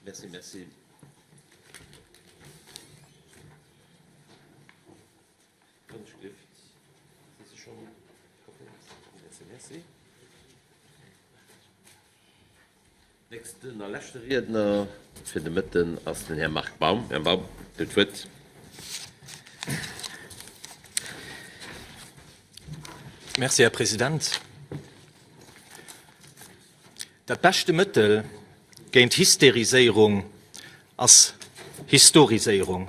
Merci, merci. Nächsten a leschte Riedner fir de Mëtten ass den Här Marc Baum. Här Baum, Dir hutt d'Wuert. Merci, Här President. Dat beschte Mëttel géint Hysteriséierung ass Historiséierung.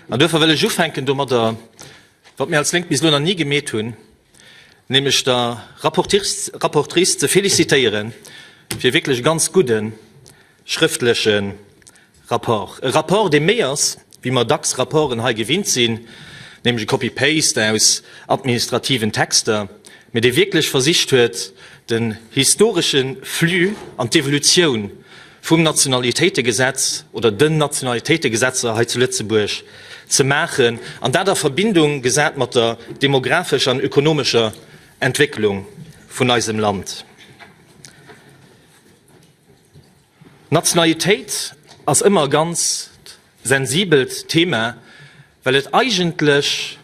An duerfir wëll ech ufänken domadder, wat mir als Lénk bis elo nach ni gemeet hunn, nämlech der Rapportrice ze félicitéiere fir wierklech e ganz gudde schrëftleche Rapport. E Rapport, dee méi ass, wéi mer dacks Rapporten hei gewinnt sinn, nämlech e Copy-paste aus administrativen Texter, mee dee wierklech versicht huet, den historesche Flux an d'Evolutioun vum Nationalitéitegesetz oder den Nationalitéitegesetzer hei zu Lëtzebuerg ze maachen, an dat a Verbindung gesat mat der demographescher an ökonomescher Entwécklung vun eisem Land. Nationalitéit ass ëmmer e ganzt sensibelt Thema, well et eigentlech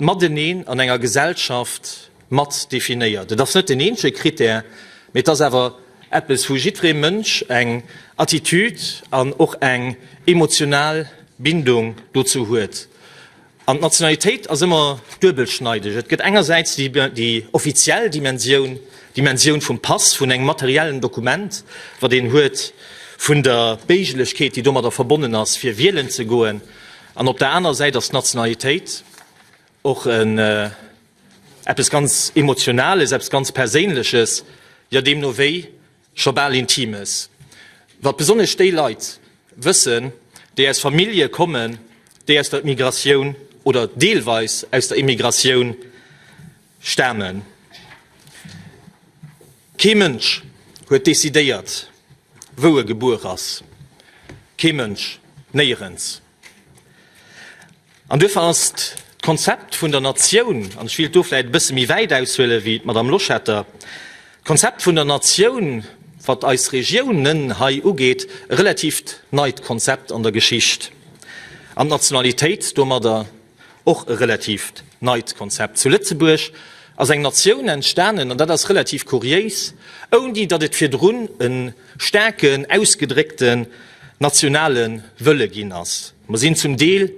d'Mateneen an enger Gesellschaft mat definéiert. Et ass net den eenzege Critère, mee et ass awer eppes, wou jiddweree Mënsch eng Attitude an och eng emotional Bindung dozou huet. An d'Nationalitéit ass ëmmer duebelschneideg. Et gëtt engersäits déi offiziell Dimensioun, d'Dimensioun vum Pass, vun engem materiellen Dokument, wat een huet, vun der Méiglechkeet, déi domadder verbonnen ass, fir wielen ze goen. An op der anerer Säit ass d'Nationalitéit och en eppes ganz Emotionales, eppes ganz Perséinleches, jo deemno wéi scho bal Intimes, wat besonnesch déi Leit wëssen, déi aus Famillje kommen, déi aus der Immigratioun oder deelweis aus der Immigratioun stamen. Kee Mënsch huet decidéiert, wou e gebuer ass. Kee Mënsch, néierens. An duerfir ass d'Konzept vun der Natioun, an ech wéilt do vläicht e bësse méi wäit aushuele wéi d'Madame Loschetter, d'Konzept vun der Natioun, wat eis Regiounen hei ugeet, e relatiivt neit Konzept an der Geschicht, an d'Nationalitéit domadder och e relatiivt neit Konzept. Zu Lëtzebuerg ass eng Natioun entstanen, an dat ass relativ kuriéis, ouni datt et virdrun e staarken, ausgedréckten nationale Wëlle ginn ass. Mer sinn zum Deel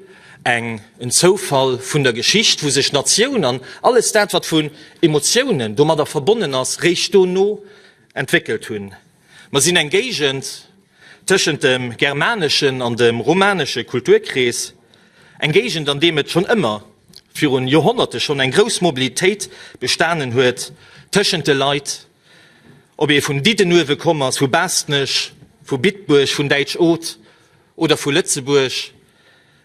eng en Zoufall vun der Geschicht, wou sech Natioun an alles dat, wat vun Emotiounen domadder verbonnen ass, réischt dono entwéckelt hunn. Mer sinn eng Géigend tëschent dem germaneschen an dem romanesche Kulturkrees, eng Géigend, an deem et schonn ëmmer, virun Joerhonnerte schonn, eng grouss Mobilitéit bestanen huet tëschent de Leit, ob ee vun Diddenuewe komm ass, vu Baastnech, vu Bitbuerg, vun Däitsch-Oth oder vu Lëtzebuerg,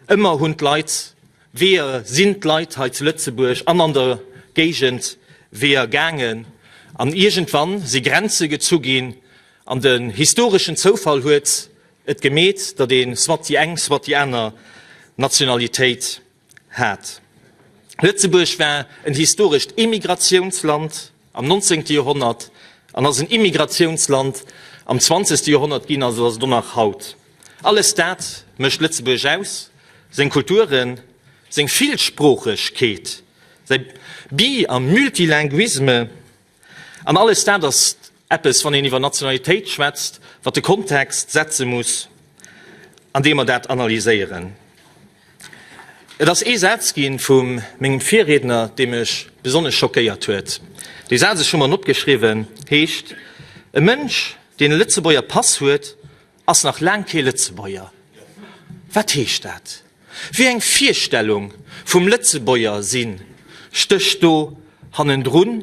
ëmmer hunn d'Leit Weeër, sinn d'Leit hei zu Lëtzebuerg an an der Géigend Weeër gaangen. An iergendwann si Grenze gezu ginn an den historeschen Zoufall huet et gemeet, datt ee soit déi eng, soit déi aner Nationalitéit hat. Lëtzebuerg war en historescht Emigratiounsland am 19. Joerhonnert an ass en Immigratiounsland am 20. Joerhonnert ginn, also ass et och nach haut. Alles dat mécht Lëtzebuerg aus, seng Kulturen, seng Villsproochegkeet, säi Bi a Multilinguisme. An alles dat ass eppes, wann een iwwer Nationalitéit schwätzt, wat de Kontext setze muss, an deem mer dat analyséieren. Et ass ee Saz gi vu mengem Virriedner, dee mech besonnesch schockéiert huet. Dee Saz, ech hu mer en opgeschriwwen, heescht, E Mënsch, deen e Lëtzebuerger Pass huet, ass nach laang kee Lëtzebuerger. Wat heescht dat? Wéi eng Virstellung vum Lëtzebuerger sinn stécht do hannendrun,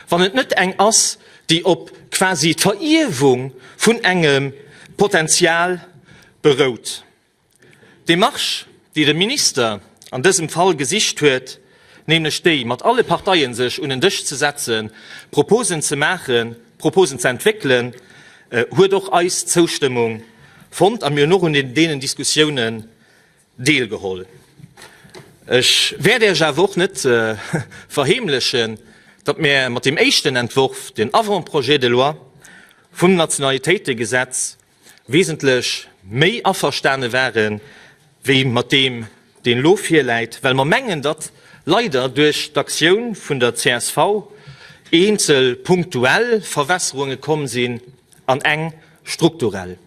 wann et net eng ass, déi op quasi d'Verierwung vun engem Potenzial berout? D'Demarche, déi de Minister an dësem Fall gesicht huet, nämlech déi, mat alle Parteien sech un en Dësch ze setzen, Proposen ze maachen, Proposen ze entwéckelen, huet och eis Zoustëmmung fonnt a mir hunn och un deenen Diskussiounen deelgeholl. Ech wäert Iech awer och net verheemlechen, datt mir mat deem éischten Entworf, den Avant-projet de loi vum Nationalitéitegesetz, wesentlech. méi averstane ware wéi mat deem, deen elo virläit, well mer mengen, datt leider duerch d'Aktioun vun der csv eenzel punktuell Verwässerunge komm sinn an eng strukturell.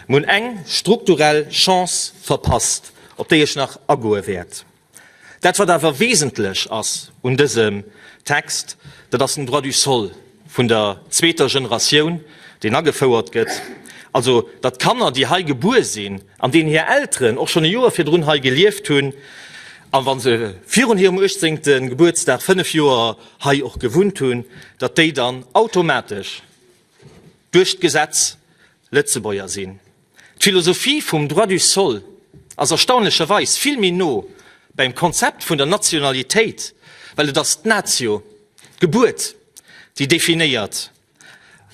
Mer hunn eng strukturell Chance verpasst, op déi ech nach agoe wäert. Dat, wat awer wesentlech ass un dësem Text, dat ass den Droit du sol vun der zweeter Generatioun, deen agefouert gëtt, also datt d'Kanner, déi hei gebuer sinn an deenen hir Elteren och schonn e Joer virdrun hei gelieft hunn, a wa se virun hirem uechtzéngte Gebuertsdag fënnf Joer hei och gewunnt hunn, datt déi dann automatesch duerch d'Gesetz Lëtzebuerger sinn. D'Philosophie vum Droit du sol ass erstaunlecherweis vill méi no beim Konzept vun der Nationalitéit, well et ass d'Natio, d'Gebuert, déi definéiert,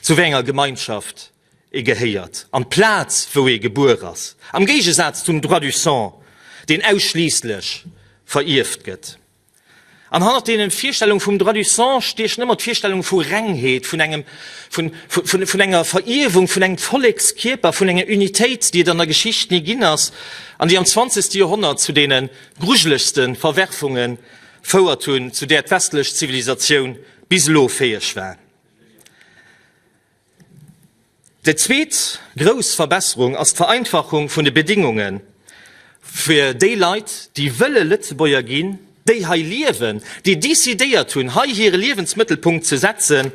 zu wéi enger Gemeinschaft ee gehéiert an d'Plaz, wou ee gebuer ass, am Géigesaz zum Droit du sang, deen ausschliisslech verierft gëtt. An hannert deenen Virstellung vum Droit du sang stiechen ëmmer d'Virstellung vu Rengheet, vun engem, vun, vun, vun enger Verierwung vun engem Vollekskierper, vun enger Unitéit, déi et an der Geschicht ni ginn ass an déi am zwanzegste Joerhonnert zu deene grujelegste Verwerfunge fouert hunn, zu där d'westlech Zivilisatioun bis elo fäeg war. Déi zweet grouss Verbesserung ass d'Vereinfachung vun de Bedingunge fir déi Leit, déi wëlle Lëtzebuerger ginn, déi hei liewen, déi decidéiert hunn, hei hire Liewensmëttelpunkt ze setzen.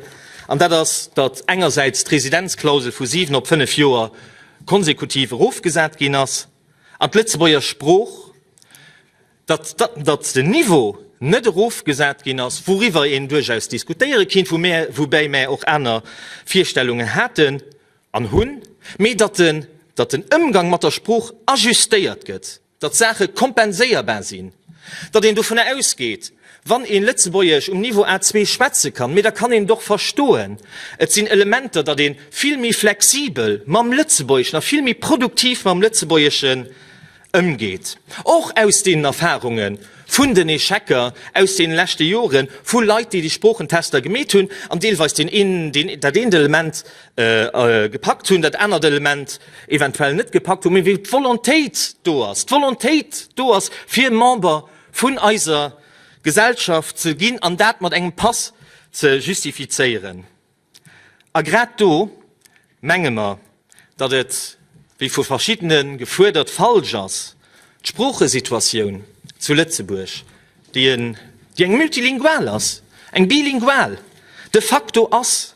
An dat ass, datt engersäits d'Residenzklausel vu 7 op 5 Joer konsekutiv erofgesat ginn ass an d'Lëtzebuerger Sprooch, datt datt den Niveau net erofgesat ginn ass, wouriwwer een duerchaus diskutéiere kinnt, wou mär, woubäi mär och aner Virstellungen haten an hunn, mee datt den, datt den Ëmgang mat der Sprooch ajustéiert gëtt, datt Saache kompenséierbar sinn, datt een dovunner ausgeet, wann een Lëtzebuergesch um Niveau A2 schwätze kann, mee da kann een et och verstoen. Et sinn Elementer, datt ee vill méi flexibel mam Lëtzebuergeschen a vill méi produktiv mam Lëtzebuergeschen ëmgeet, och aus deenen Erfahrunge vun den Echecker aus deene leschte Joren, vu Leit, déi déi Sproochentester gemeet hunn an deelweis deen een, deen, dat eent Element gepackt hunn, dat anert Element eventuell net gepackt hunn, mee wou d'Volontéit do ass, d'Volontéit do ass, fir Member vun eiser Gesellschaft ze ginn an dat mat engem Pass ze justifizéieren. A grad do menge mer, datt et, wéi vu verschiddene gefuerdert, falsch ass, d'Sproochesituatioun zu Lëtzebuerg, déi en, déi eng multilingual ass, eng bilingual de facto ass,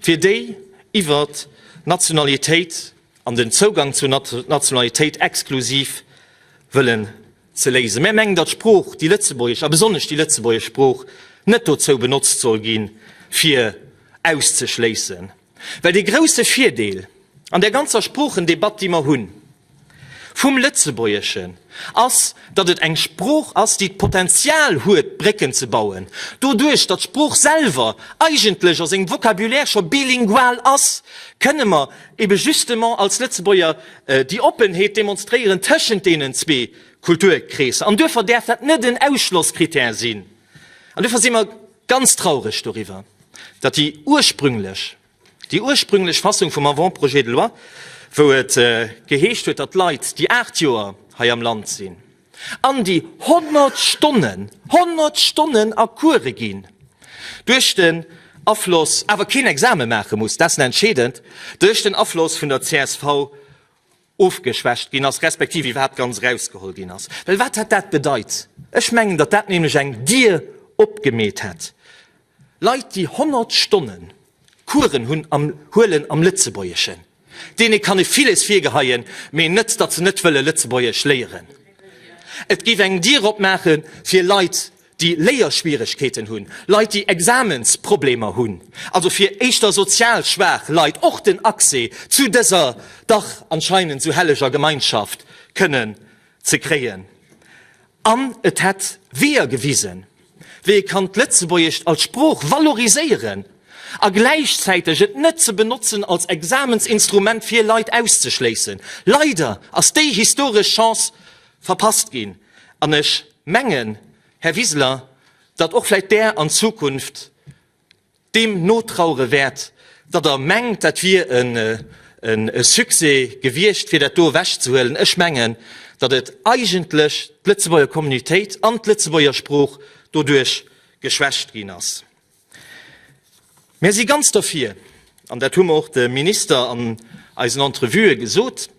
fir déi iwwert d'Nationalitéit an den Zougang zur Nationalitéit exklusiv wëllen ze léisen. Mär mengen, datt d'Sprooch, déi lëtzebuergesch a besonnesch déi lëtzebuergesch Sprooch, net dozou benotzt soll ginn, fir auszeschléissen. Well dee grousse Virdeel an där ganzer Sproochendebatt, déi mer hunn, vum Lëtzebuergeschen ass, datt et eng Sprooch ass, déi d'Potenzial huet, Brécken ze bauen. Doduerch, datt d'Sprooch selwer eigentlech a sengem Vocabulaire scho bilingual ass, kënne mer ebe justement als Lëtzebuerger déi Oppenheet demonstréieren tëschent deenen zwee Kulturkreesser. An duerfir däerf dat net en Ausschlosskrittär sinn. An duerfir si mer ganz traureg doriwwer, datt déi ursprünglech, déi ursprünglech Fassung vum Avant-projet de loi, wou et geheescht huet, datt Leit, déi 8 Joer hei am Land sinn an déi 100 Stonnen, 100 Stonnen a Course ginn, duerch den Afloss, awer keen Exame maache muss, dat ass entscheedend, duerch den Afloss vun der csv ofgeschwächt ginn ass, respektiv iwwerhaapt ganz erausgeholl ginn ass. Well wat hätt dat bedeit? Ech mengen, datt dat nämlech eng Dier opgemeet hätt. Leit, déi 100 Stonnen Coursen hunn am huelen am Lëtzebuergeschen, deene kann ee villes virgeheien, mee net, datt se net wëlle Lëtzebuergesch léieren. Et géif eng Dier opmaache fir Leit, déi Léierschwieregkeeten hunn, Leit, déi Examensproblemer hunn, also fir éischter sozial schwaach Leit och den Accès zu dëser dach anscheinend esou helleger Gemeinschaft kënnen ze kréien. An et hätt Weeër gewisen, wéi ee kann d'Lëtzebuergescht als Sprooch valoriséieren a gläichzäiteg et net ze benotzen als Examensinstrument fir Leit auszeschléissen. Leider ass déi historesch Chance verpasst ginn an ech mengen, Här Wiseler, datt och vläicht Der an Zukunft deem notrauere wäert, datt Der mengt, dat wier e. e Succès gewiescht, fir dat do ewechzehuelen. Ech mengen, datt et eigentlech d'Lëtzebuerger Communautéit an d'Lëtzebuerger Sprooch doduerch geschwächt ginn ass. Mir si ganz derfir, an dat hu mer och dem Minister an eisen Entrevuë gesot,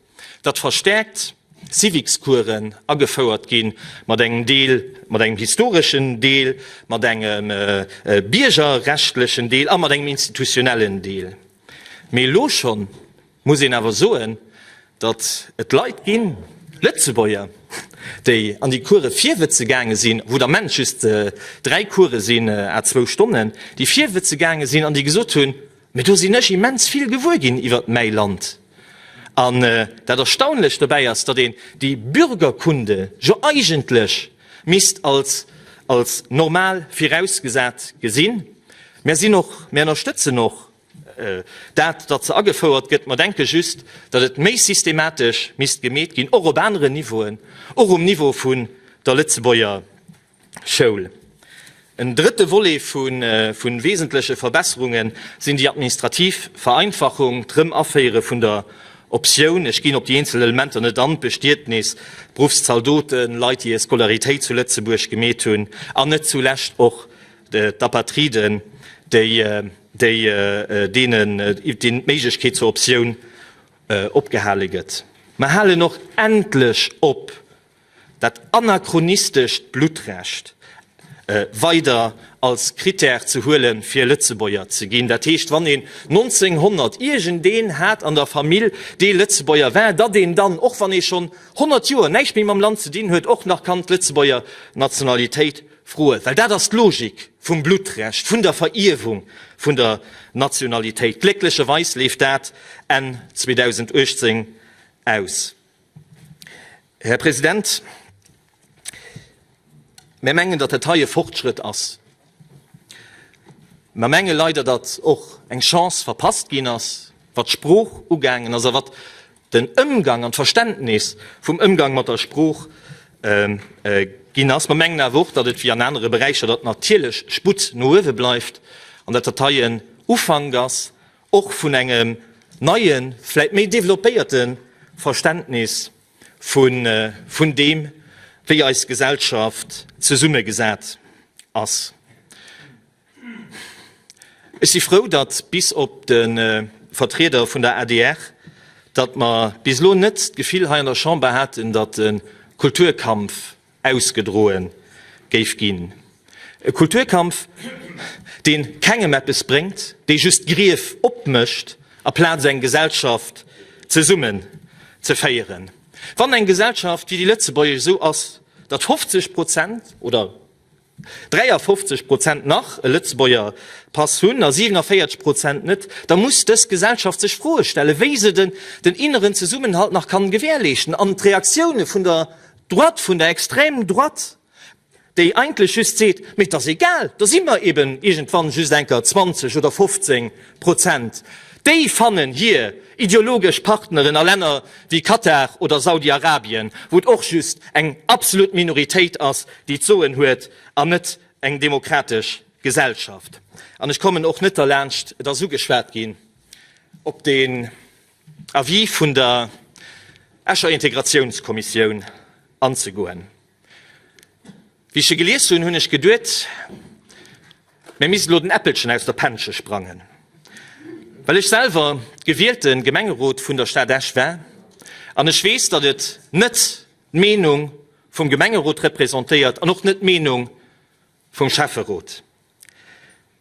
datt verstärkt Civicscoursen agefouert gi mat engem Deel, mat engem historeschen Deel, mat engem biergerrechtlechen Deel a mat engem institutionellen Deel. Mee elo schonn muss een awer soen, datt et Leit ginn, Lëtzebuerger, déi an déi Course virwëtze gaange sinn, wou der Ament just 3 Course sinn à zwou Stonnen, déi virwëtze gaange sinn an déi gesot hunn, Mee do sinn ech immens vill gewuer ginn iwwert mäi Land. An dat Erstaunlecht dobäi ass, datt een déi Bürgerkunde jo eigentlech misst als als normal virausgesat gesinn. Mär sinn och, mär ënnerstëtzen och dat, datt se agefouert gëtt. Mer denke just, datt et méi systematesch misst gemeet ginn, och op aneren Niveauen, och um Niveau vun der Lëtzebuerger Schoul. En drëtte Volet vu wesentleche Verbesserunge sinn déi administrativ Vereinfachung, d'Erëm-Aféiere vun der Optioun, ech ginn op déi eenzel Elementer net an, d'Bestietnis, d'Beruffszaldoten, Leit, déi hir Scolaritéit zu Lëtzebuerg gemeet hunn, an net zulescht och d'Apatriden, déi deenen d'Méiglechkeet zur Optioun opgehale gëtt. Mer halen och endlech op, dat anachronistescht Bluttrecht weider als Critère ze huelen, fir Lëtzebuerger ze ginn. Dat heescht, wann een 1900 iergendeen hat an der Famill, dee Lëtzebuerger war, datt een dann, och wann ee schonn 100 Joer näischt méi mam Land ze dinn huet, och nach kann d'Lëtzebuerger Nationalitéit froen. Well dat ass d'Logik vum Bluttrecht, vun der Verierwung vun der Nationalitéit. Glécklecherweis leeft dat Enn 2018 aus. Här President, mir mengen, datt dat hei e Fortschrëtt ass. Mer menge leider, datt och eng Chance verpasst ginn ass, wat d'Sprooch ugaangen ass a wat den Ëmgang an d'Verständnis vum Ëmgang mat der Sprooch ginn ass. Mer mengen awer och, datt et wéi an anere Beräicher, datt natierlech Sputt no uewe bleift an datt dat hei en Ufank ass och vun engem neien, vläit méi développéierte Verständnis vun deem, wéi eis Gesellschaft zesummegesat ass. Ech si frou, datt bis op de Vertrieder vun der adr, datt mer bis elo net d'Gefill hei an der Chamber haten, datt e Kulturkampf ausgedroe géif ginn. E Kulturkampf, dee kengem eppes bréngt, dee just Grief opmécht, aplaz eng Gesellschaft zesummen ze féieren. Wann eng Gesellschaft wéi déi lëtzebuergesch esou ass, datt 50 Prozent oder 53 Prozent nach e Lëtzebuerger Pass hunn a 47 Prozent net, da muss dës Gesellschaft sech Froe stellen, wéi se den inneren Zesummenhalt nach kann gewährleeschten. An d'Reaktioune vun der Droite, vun der Extrême droite, déi eigentlech just seet, mee et ass egal, da si mer eben iergendwann just enker 20 oder 15 Prozent, déi fannen hir ideologesch Partneren a Länner wéi Katar oder Saudi-Arabien, wou et och just eng absolut Minoritéit ass, déi d'Soen huet an net eng demokratesch Gesellschaft. An ech kommen och net derlaanscht, et ass ugeschwat ginn, op deen Avis vun der Escher Integratiounskommissioun anzegoen. Wéi ech e gelies hunn, hunn ech geduet, mir misst elo den Äppelchen aus der Pennsche sprangen. Well ech selwer gewielte Gemengerot vun der Stad Esch war an ech weess, datt et net d'Meenung vum Gemengerot representéiert an och net d'Meenung vum Schäfferot.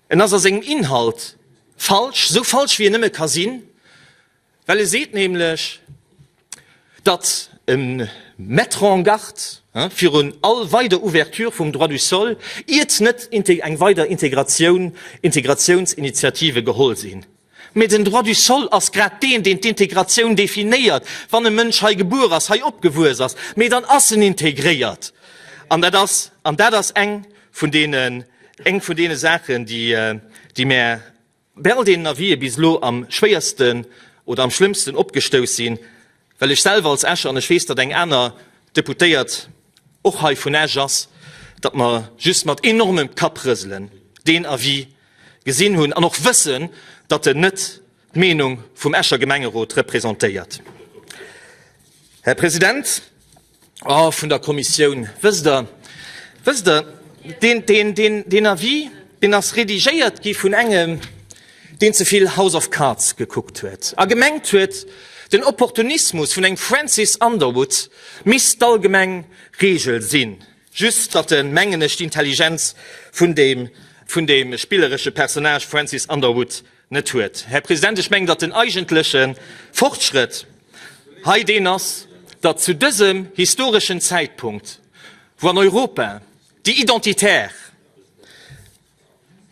En ass a sengem Inhalt falsch, esou falsch wéi en nëmme ka sinn, well e seet nämlech, datt e mettre en garde virun all weider Ouverture vum Droit du sol, iert net eng weider Integratioun, Interatiounsinitiative geholl sinn. Mee den Droit du sol ass grad deen, deen d'Integratioun definéiert. Wann e Mënsch hei gebuer ass, hei opgewuess ass, mee dann ass en integréiert. An dat ass, an dat ass eng vun deenen, eng vun deene Saachen, déi, déi mär bei all deenen Avisë bis elo am schwéiersten oder am schlëmmsten opgestouss sinn, well ech selwer als Escher, an ech weess, datt eng aner Deputéiert och hei vun Esch ass, datt mer just mat enormem Kapprëselen deen Avis gesinn hunn an och wëssen, datt en net. d'Meenung vum Escher Gemengerot representéiert. Här President, oh, vun der Kommissioun, wësst Der, wësst Der, deen, deen, deen, deen Avis, deen ass redigéiert gi vun engem, deen ze vill House of Cards gekuckt huet a gemengt huet, den Opportunismus vun engem Francis Underwood misst d'allgemeng Regel sinn. Just datt en, mengen ech, d'Intelligenz vun deem, vun deem spilleresche Personnage Francis Underwood net huet. Här President, ech mengen, datt den eigentleche Fortschrëtt hei deen ass, datt zu dësem historeschen Zäitpunkt, wou an Europa déi Identitaire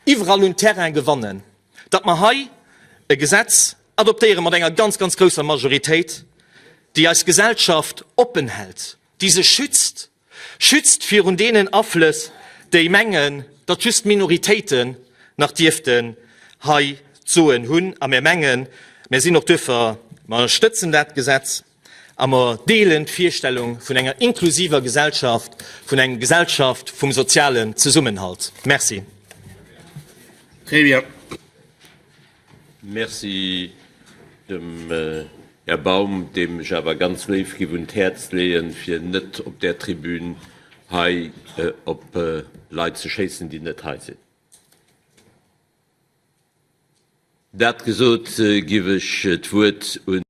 iwwerall un Terrain gewannen, datt mer hei e Gesetz adoptéiere mat enger ganz, ganz grousser Majoritéit, déi eis Gesellschaft oppen hält, déi se schützt, schützt virun deenen Aflëss, déi mengen, datt just Minoritéiten nach dierften hei d'Soen hunn. A mir mengen, mir sinn och duerfir, mer ënnerstëtzen dat Gesetz a mer deelen d'Virstellung vun enger inklusiver Gesellschaft, vun engem Gesellschaft vum sozialen Zesummenhalt. Merci. Très bien. Merci dem Här Baum, deem ech awer ganz léif giff un d'Häerz leeën, fir net op där Tribün hei op Leit ze schéissen, déi net hei sinn. Dat gesot, giff ech d'Wuert un.